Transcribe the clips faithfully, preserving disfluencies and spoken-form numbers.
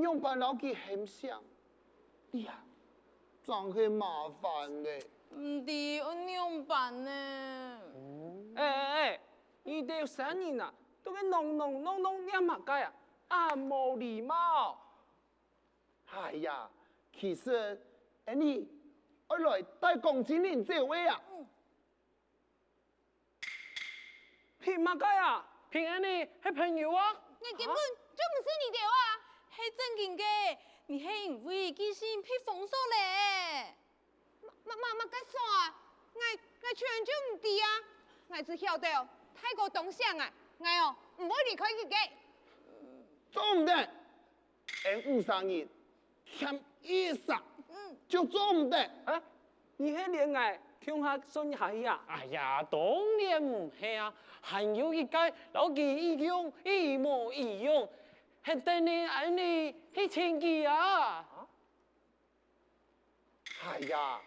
仰般摎佢喊醒？這啊，正係麻煩咧。毋知愛仰般呢？哎哎哎，你兜三人啊，在該噥噥噥噥唸麼个啊？恁無禮貌！哎呀，其實，𠊎俚愛來帶江精靈走个啊。 憑麼个啊？憑𠊎俚係朋友啊！𠊎根本就毋識你兜啊，係正經个，你係因為寄信被封鎖咧。麼、麼、麼个鎖啊？𠊎、𠊎全就毋知啊！𠊎只曉得大哥當惜𠊎，𠊎哦毋會離開佢个。做毋得！ 𠊎五儕人欠一儕，就做毋得。啊，你係連𠊎共下算下去啊？哎呀，當然毋係啊，還有一個摎佢一樣，一模一樣，係等你恁呢去尋佢啊！哎呀，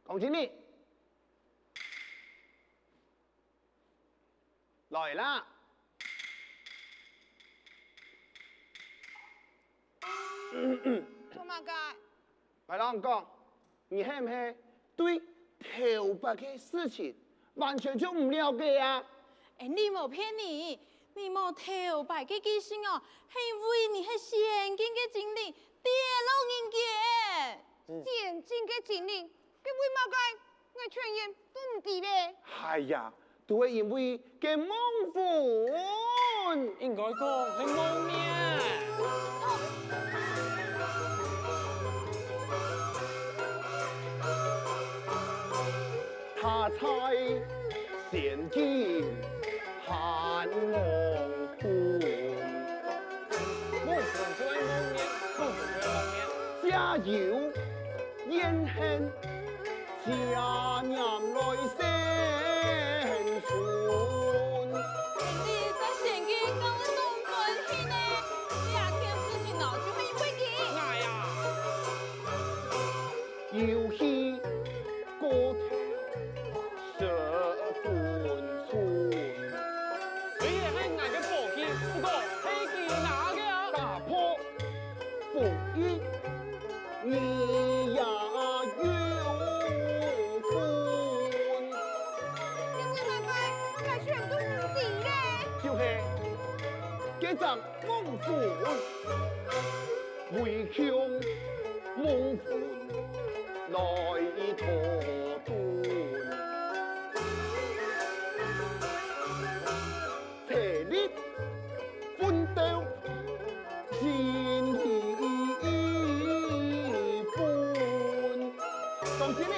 江經理， 來啦！做麼个？𠊎摎你講，你係毋係對頭擺个事情完全就毋了解啊？𠊎俚無騙你，你無頭擺个記性哦，係因為你係先進个精靈，跌落人間。先進个精靈， 該為麼个𠊎全然都毋知咧？哎呀，都係因為該亡魂。應該講係亡命。他在仙境 還亡魂。亡魂就係亡命，亡魂就係亡命。家有怨恨，家念來生存。你在仙境搞到當歡喜呢，這件事情哦，就係因為佢。𠊎啊！ 遊戲過頭失分寸。雖然係𠊎个寶器，不過係佢拿个啊！打破封印，你也有份。因為麼个𠊎全都毋知咧。就係該隻 亡魂，為共亡魂來討論。齊力奮鬥，盡一份。總經理，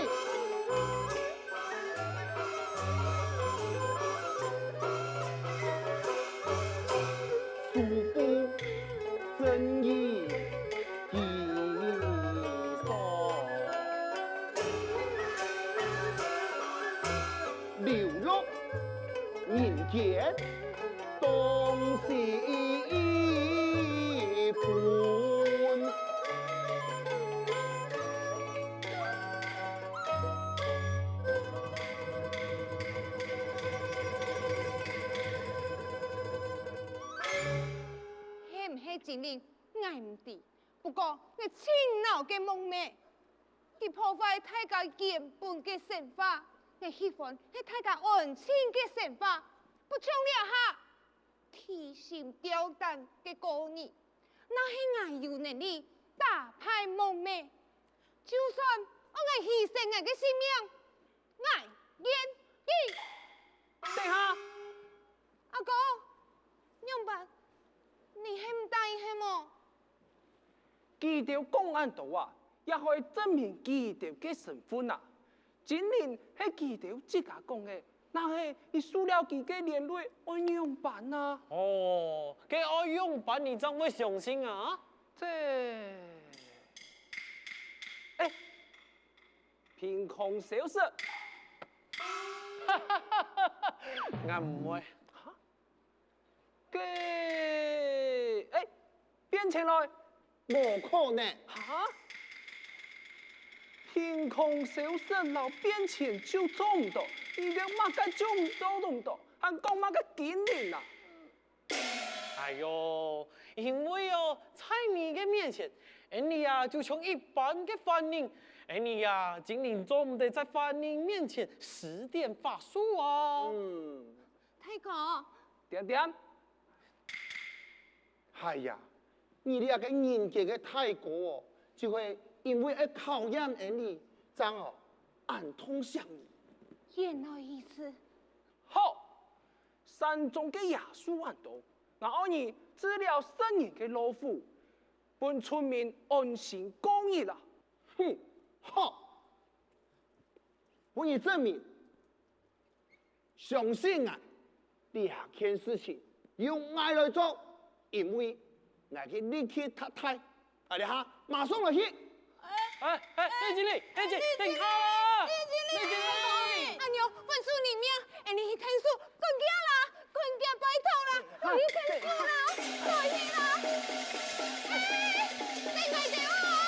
守護正義第一線，流落人間當心痛。 係毋係精靈，𠊎毋知。不過𠊎盡惱該魍魅，佢破壞大家原本个生活。𠊎喜歡係大家安靜个生活，不像這下，提心吊膽个過日。若係𠊎有能力打敗魍魅，就算愛𠊎犧牲𠊎个性命， 𠊎願意。等下！阿哥，仰般？你係毋答應係無？佢兜講恁多啊，也係證明佢兜个身份啊。精靈係佢兜自家講个，若係佢受了佢个連累，愛仰般啊？哦，該愛仰般你正會相信啊？這，哎， 憑空消失。𠊎毋會。哈？該，哎，變錢來！無可能！哈？憑空消失摎變錢就做毋到，你兜麼个就做毋到，還講麼个精靈啊？哎喲，因為哦，在你个面前，恩俚啊就像一般个犯人，恩俚啊，真正做毋得在犯人面前施展法術啊。嗯，大哥，恬恬。哎呀，你這个人間个大哥哦，就會因為愛考驗恩俚，正哦，恁痛惜你。原來如此。好，山中个野獸恁多，𠊎愛你治療食人个老虎，分村民安心過日啊！哼，好，分你證明，相信𠊎，這件事情由𠊎來做，因為𠊎个力氣忒大。啊，這下馬上來去！哎哎，麗姐，麗姐，等下啦！麗姐，麗姐，阿娘，分手你命，哎，你去看書，趕緊啦，趕緊拜託啦，你去看書啦，快去啦！哎，等下等我啊！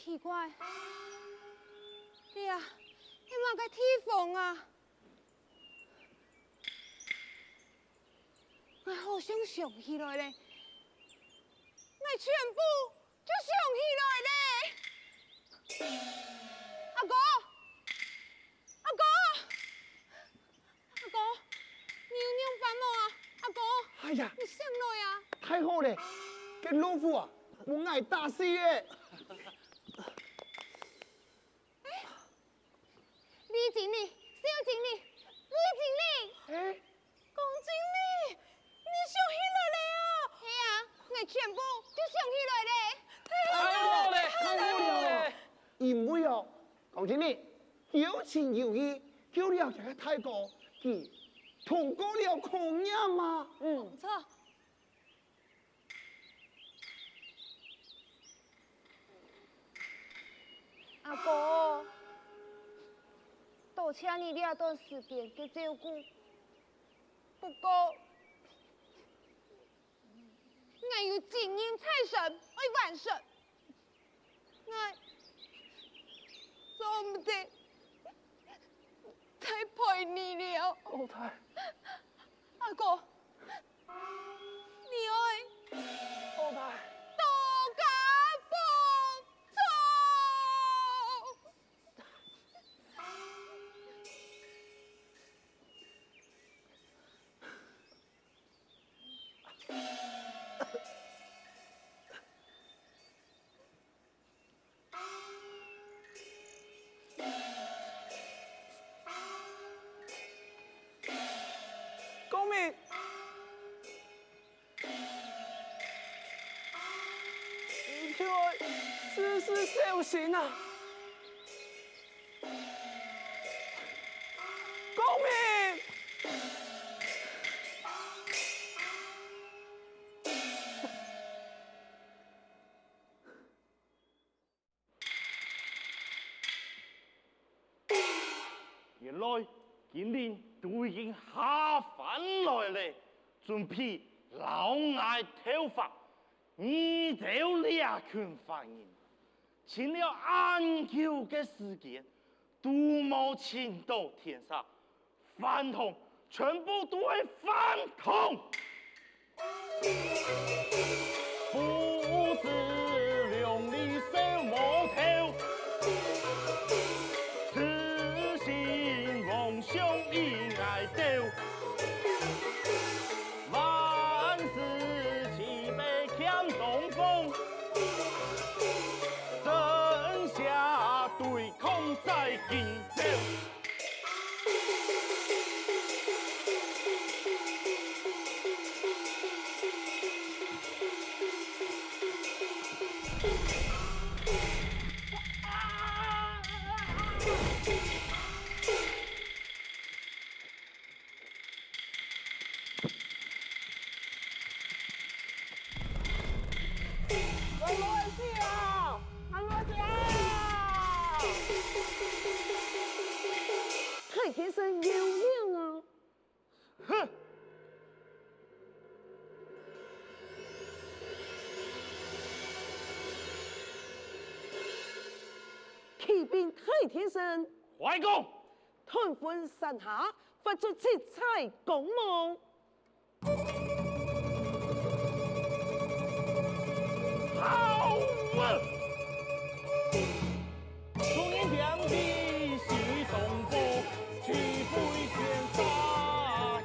奇怪，這係麼个地方啊？𠊎好像想起來了，𠊎全部就想起來了。阿哥，阿哥，阿哥，你有仰般無啊？阿哥，哎呀，你醒來啊？太好了，該老虎啊，分𠊎打死了。哎，麗珍呢？小珍呢？麗珍呢？哎， 公子你，你想起來了啊？係啊，𠊎全部就想起來了。太好了，太好了！因為哦，講真呢，有情有義，救了這个大哥，佢通過了考驗嘛。嗯，無錯。 阿哥，多謝你這段時間个照顧。不過，𠊎有責任在身，愛完成。𠊎做毋得再陪你了。老弟。阿哥， 你愛多加幫助。公明，你就愛時時小心啊！公明！ 原來金陵都已經下凡來了，準備摎𠊎討伐。你兜這群犯人，尋了恁久个時間，都無尋到天煞， 飯桶，全部都係飯桶！不知兩里收無頭，痴心妄想引𠊎兜，萬事齊備欠東風，真邪對抗在今朝。 𠊎來接啊！𠊎來接啊！太平生有令啊！哼！啟禀太平生，快講！ 斷魂山下發出七彩光芒。好啊！眾人定地是東坡，豈非天殺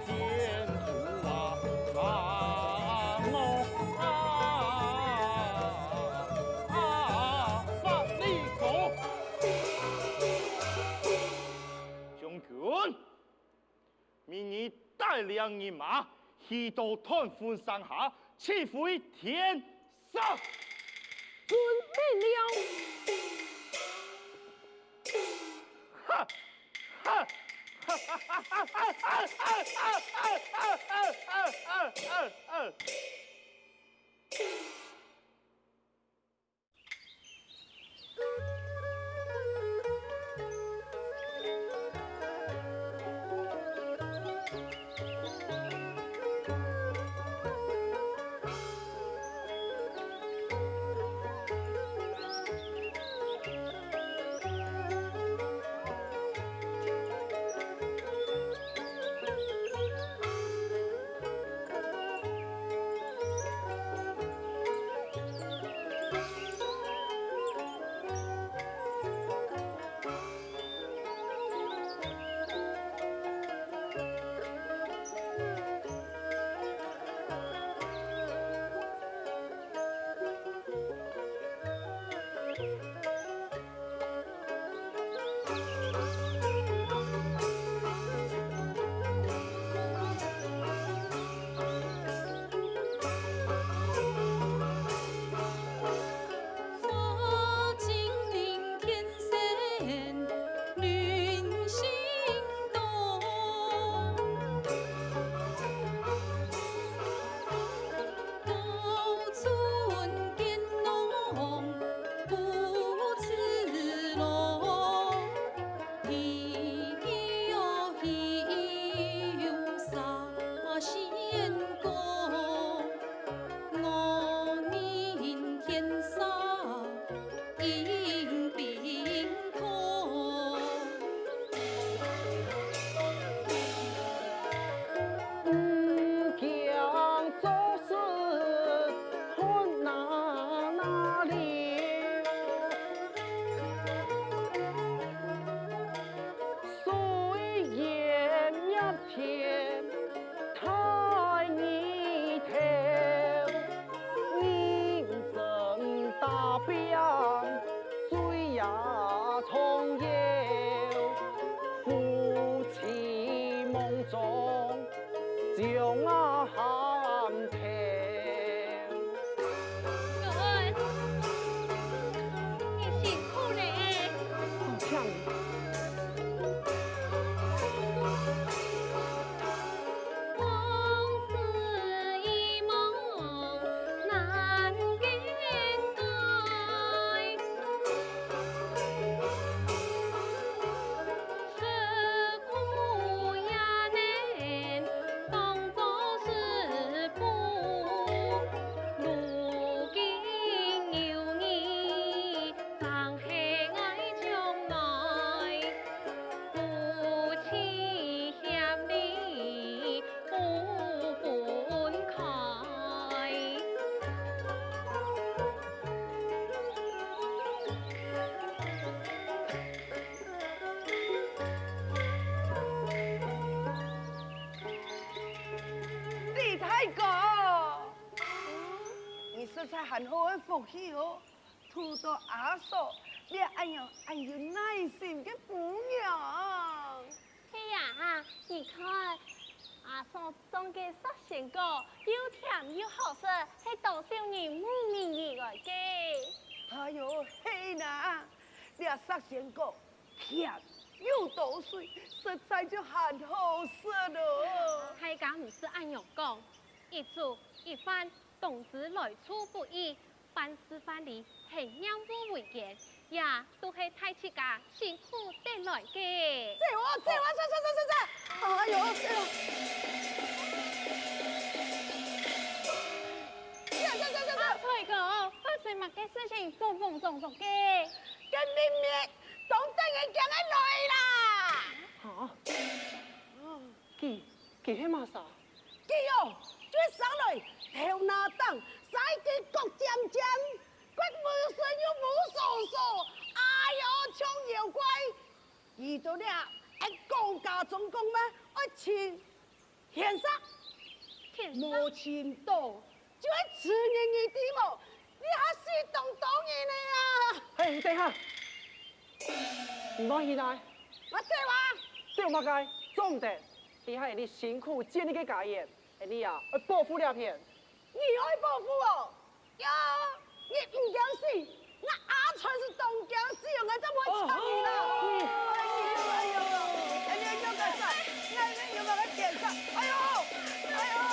奸徒啊！啊，我啊，啊，法力高。 将军，明日帶領人馬去到斷魂山下，摧毀天煞。遵命了。哈！哈！哈！中将啊喊停。哎，你辛苦了。放枪。往事已梦难更改。 吃苦也能当作是福，如今有你常在爱将来，夫妻协力不分开。 李大哥，你實在還好个福氣哦，渡到阿嫂這恁樣恁有耐心个餔娘。係啊，你看，阿嫂種个十仙果，又甜又好食，係多少人慕名而來个。哎喲，係哪，這十仙果 甜又多水，實在就還好食咯。大家毋使恁樣講，一粥一飯，當知來處不易，凡事萬里，係業務維艱，也都係大自家辛苦得來个。走啊，走啊，走走走走走！哎喲，走啊！走走走走走！啊，大哥，發生麼个事情，慌慌張張个？該明明 當得人驚个來啦！哈？佢，佢係麼儕？佢哦，就係生來頭那頂，生一支角尖尖，骨無順又無索索，哎喲，像妖怪。佢到這，愛講家中講嘛，愛尋 天煞，天煞。無尋到，就係自然你知無？你還死當多人呢啊！嘿，你等下，你莫去哪？𠊎走啊！走麼个？做毋得，這係你辛苦建立个家園，你啊，愛保護這片。你愛保護哦？ 喲，你毋驚死？𠊎阿川係當驚死哦，𠊎正毋會插你啦！哎喲，哎喲，哎喲，哎喲，哎喲，哎喲，哎喲，哎喲，哎喲！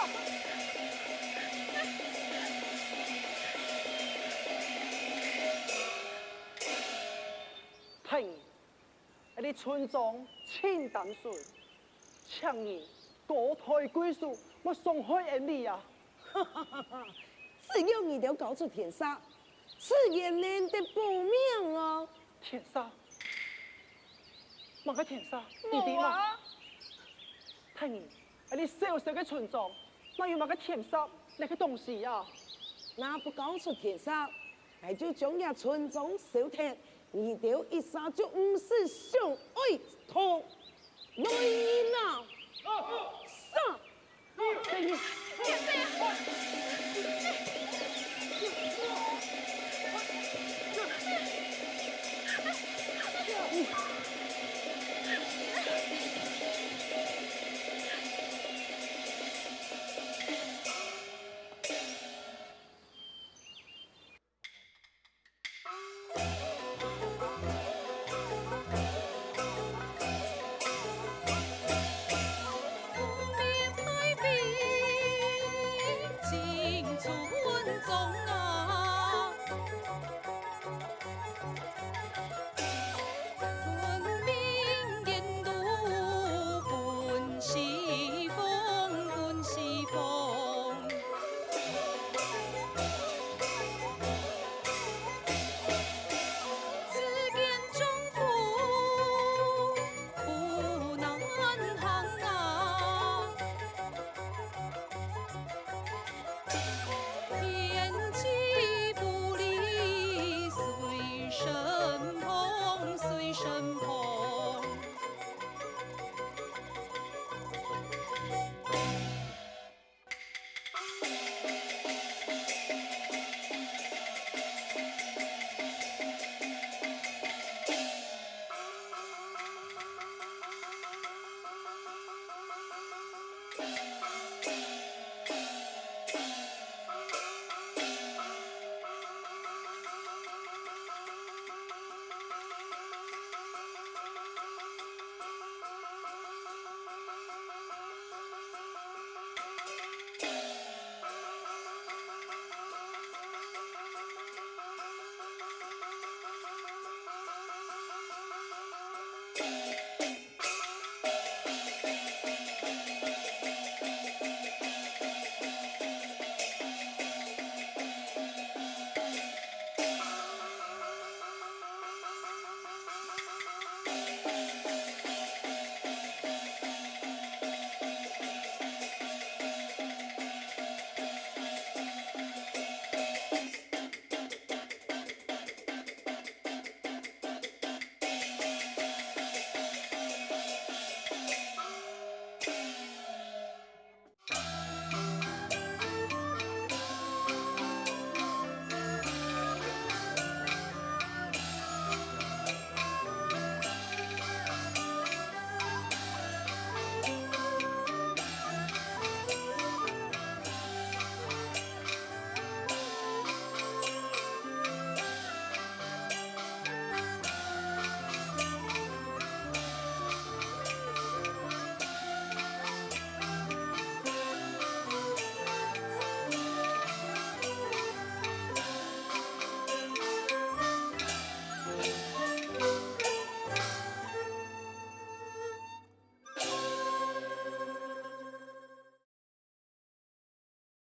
大人， 𠊎等村莊盡單純，請你高抬貴手，莫傷害恩俚啊！只要你兜交出田舍，自然能得保命啊！田舍？麼个田舍？你知無？無啊！大人， 𠊎等小小个村莊，哪有麼个田舍這个東西啊？若不交出田舍，𠊎就將這村莊燒忒，你兜一儕就毋使想哀痛。來！